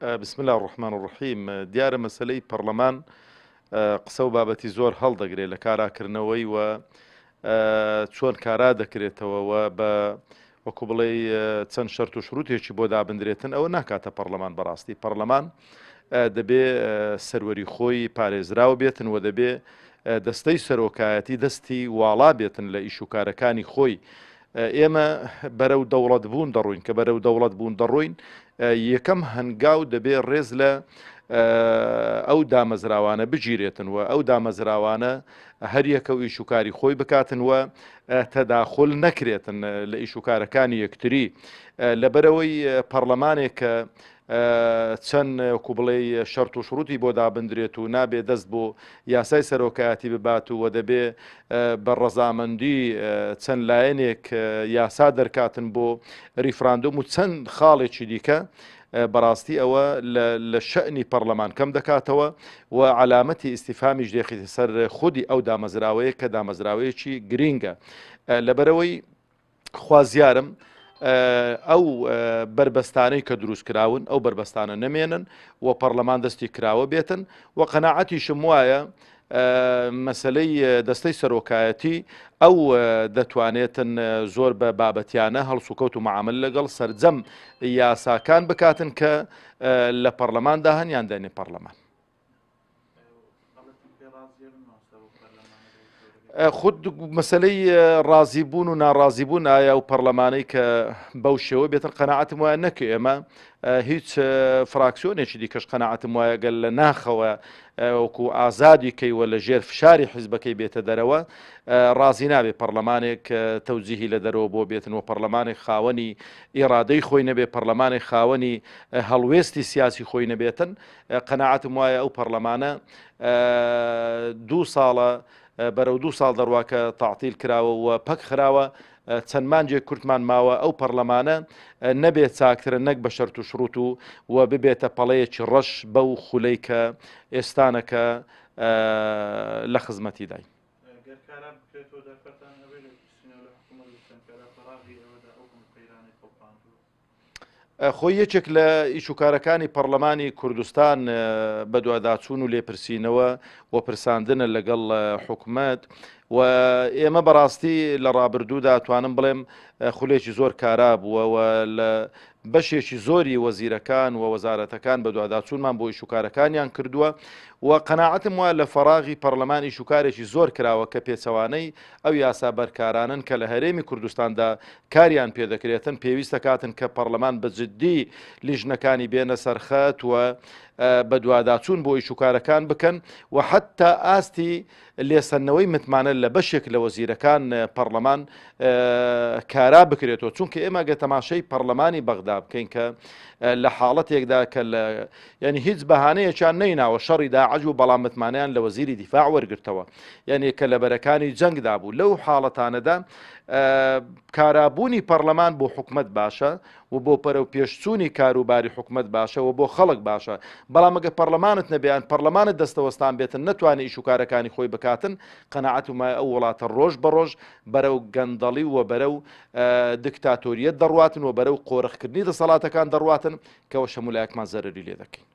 بسم اللە الرحمن الرحیم دیارە مەسەلەی پەڕلەمان قسە و بابەتی زۆر هەڵدەگرێت لە کاراکردنەوەی و چۆن کارا دەکرێتەوە و بە وەکو بڵێ چەند شەرت و شروتێکی بۆ دابندرێتن ئەوە ناکاتە پەڕلەمان بەڕاستی پەڕلەمان دەبێ سەروەری خۆی پارێزراو بێتن و دەبێ دەستەی سەرۆکایەتی دەستی واڵا بێتن لە ئیش و کارەکانی خۆی ئێمە بەرەو دەوڵەت بوون دەڕۆین، کە بەرەو دەوڵەت بوون دەڕۆین یەکەم هەنگاو دەبێ ڕێز لە ئەو دامەزراوانە بگیرێتن و ئەو دامەزراوانە هەریەکە و ئیش و کاری خۆی بکاتن و تەداخل نەکرێتن لە ئیش و کارەکانی یەکتری لەبەرەوەی پەڕلەمانێک کە چەند وەکو بڵێی شەرت و شروتی بۆ دابندرێت و نابێ دەست بۆ یاسای سەرۆکایەتی ببات و دەبێ بە ڕەزامەندی چەند لایەنێک یاسا دەرکاتن بۆ ریفراندۆم و چەند خاڵێکی دیکە بەڕاستی ئەوە لە شەنی پەرلەمان کەم دەکاتەوە و علامەتی ئیسیفامیش دێخیتە سەر خودی ئەو دامەزراوەیە کە دامەزراوەیەکی گرینگە لەبەرەوەی خوازیارم ئەو بەربەستانەی کە دروست کراون ئەو بەربەستانە نەمێنن و پەرلەمان دەستی کراوە بێتن و قەناعەتیشم وایە مەسلەی دەستەی سەرۆکایەتی ئەو دەتوانێتن زۆر بە بابەتیانە هەڵسوکەوت و معامل لەگەڵ سەرجەم یاساکان بکاتن کە لە پەرلەماندا هەن یان دێنێ پەرلەمان. خود مەسلەی ڕازیبوون و ناڕازیبوون ئایا و پەرلەمانەی کە بەو شێوە بێتن قەنەعەتم وایە نەکە ئێمە هیچ فراکسیۆنێکی دیکەش قەنەعەتم وایە گەل لە ناخەوە وەکو ئازادی کەیوە لە ژێر فشاری حیزبەکەی بێتە دەرەوە ڕازی نابێ پەرلەمانێک تەوجیهی لە دەرەوە بۆ بێتن و پەرلەمانێک خاوەنی ئیرادەی خۆی نەبێ پەرلەمانێک خاوەنی هەڵوێستی سیاسی خۆی نەبێتن قەناعەتم وایە ئەو پەڕلەمانە دوو ساڵە بەرەو دوو ساڵ دەڕوا کە تەعتیل کراوە و پەک خراوە چەند مانجێک کورتمان ماوە ئەو پەڕلەمانە نەبێت چاکترە نەک بە شەرت و شروت و و ببێتە پەڵەیەکی ڕەش بەو خولەی کە ئێستانەکە لە خزمەتی داین. گەر کارا بکرێتەوە دەرفەتان ئەبێ لێپرسینەوە لە حکوومەت بکەن کە لە فەراغی ئێوەدا ئەو هەموو قەیرانەی خوڵقاندووە؟ خۆی یەکێک لە ئیشوکارەکانی پەڕلەمانی کوردستان بەدواداچوون و لێپرسینەوە و پرساندنە لەگەڵ حکومەت و ئێمە بەڕاستی لە ڕابردوودا توانم بڵێم خولێکی زۆر کارا بووە و لە بەشێکی زۆری وەزیرەکان و وەزارەتەکان بەدواداچوونمان بۆ ئیشوکارەکانیان کردووە و قەناعەتم وایە لە فەراغی پەڕلەمان ئیشوکارێکی زۆر کراوە کە پێچەوانەی ئەو یاسا بەرکارانەن کە لە هەرێمی کوردستاندا کاریان پێدەکرێتن، پێویستە کاتن کە پەڕلەمان بە جددی لیژنەکانی بێنە سەر خەت و بەدواداچوون بۆ ئیشوکارەکان بکەن و حەتتا ئاستی لێسەندنەوەی متمانە لە بەشێک لە وەزیرەکان پەڕلەمان کارا بکرێتەوە چونکە ئێمە گە تەماشەی پەڕلەمانی بەغدا بکەین کە لە حاڵەتێکدا کە لە یعنی هیچ بەهانەیەکیان نەیناوە شەڕی داعش و بەڵام متمانەیان لە وەزیری دیفاع وەرگرتەوە یعنی کە لە بەرەکانی جەنگدا بوو لەو حاڵەتانەدا کارابوونی پەڕلەمان بۆ حکومەت باشە و بۆ پەرەو پێشچوونی کاروباری حکومەت باشە و بۆ خەڵک باشە بەڵام ئەگەر پەڕلەمانت نەبێ یان پەڕلەمانت دەستەوەستان بێتن نەتوانێ ئیش و کارەکانی خۆی بکاتن قەناعەتم وایە ئەو وڵاتە ڕۆژ بە ڕۆژ بەرەو گەندەڵی و بەرەو دکتاتۆریەت دەڕواتن و بەرەو قۆرخکردنی دەسەڵاتەکان دەڕواتن کەوەش هەموو لایەکمان زەرەری لێ دەکەین.